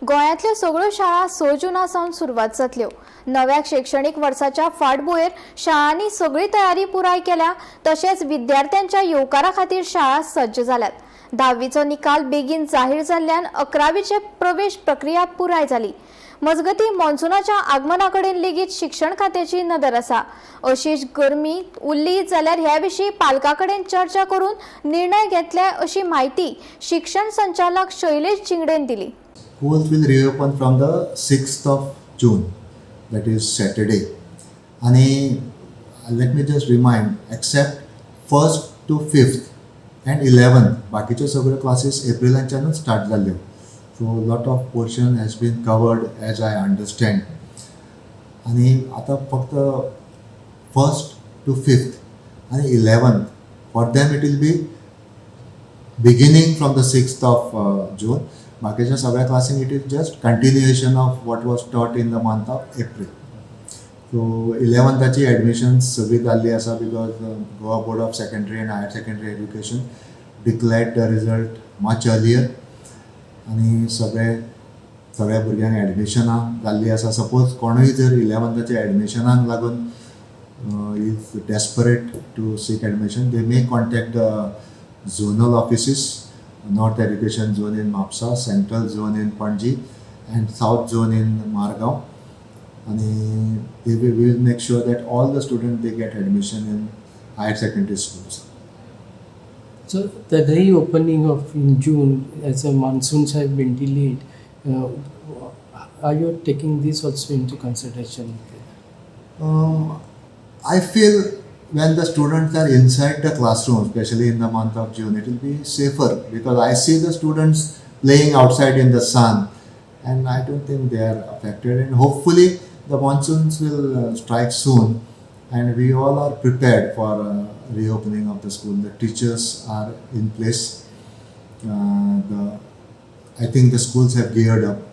गोंयांतल्यो सगळ्यो शाळा 6 जुना सावन सुरवात जातल्यो. नव्या शिक्षणीक वर्साच्या फाटभुंयेर शाळांनी सगळी तयारी पुराय केल्या. तशेंच विद्यार्थ्यांच्या येवकारा खातीर शाळा सज्ज जाल्यात. धावीचो निकाल बेगीन जाहीर जाल्ल्यान 11वीचे प्रवेश प्रक्रिया पुराय जाली. मजगतीं, मॉन्सुनाच्या आगमना कडेन लेगीत शिक्षण खात्याची नदर आसा. अशीच गरमी उरली जाल्यार ह्या विशीं पालकां कडेन चर्चा करून निर्णय घेतले, अशी म्हायती शिक्षण संचालक शैलेश झिंगडेन दिली. Schools will reopen from the 6th of June, that is Saturday. आणि let me just remind, except first to fifth and 11th, बाकीच्यो सगळ्यो क्लासीस एप्रिलाच्यानूच स्टार्ट जाल्ल्यो. So lot of portion has been covered, as I understand. आनी आतां फक्त first two fifth आनी 11th, for them it will be beginning from the 6th of June. बाकीच्या सगळ्या क्लासींक it is just continuation of what was taught in the month of April. So इलेवन्थाची admissions सगळी जाल्ली आसा, because Goa Board of Secondary and Higher Secondary Education declared the result much earlier आनी सगळे सगळ्या भुरग्यांक एडमिशनां जाल्ली आसा. सपोज कोणूय जर इलेवन्थाच्या एडमिशनाक लागून is desperate to seek admission, they may contact the zonal offices, North Education Zone in Mapsa, Central Zone in Panaji and South Zone in Margao. And we will make sure that all the students, they get admission in higher secondary schools. So the reopening of in June, as the monsoons have been delayed, are you taking this also into consideration? I feel when the students are inside the classroom, especially in the month of June, it will be safer, because I see the students playing outside in the sun and I don't think they are affected. And hopefully, the monsoons will strike soon and we all are prepared for reopening of the school. The teachers are in place. I think the schools have geared up.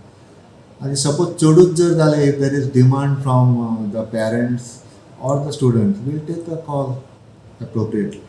आणि suppose चडूच जर जालें, if there is demand from the parents or the students, we'll take a call appropriately.